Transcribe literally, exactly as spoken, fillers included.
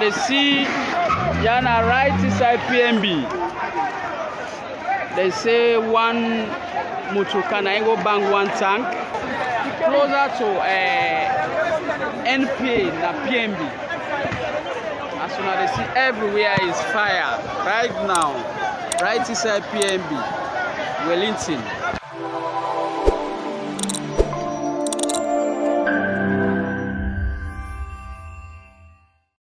You see, ya na right inside P N B. Dem say one motor car na im go bang one tank. Closer to, eh, N P A na P N B. As una dey see, everywhere is fire right now, right inside P N B, Wellington.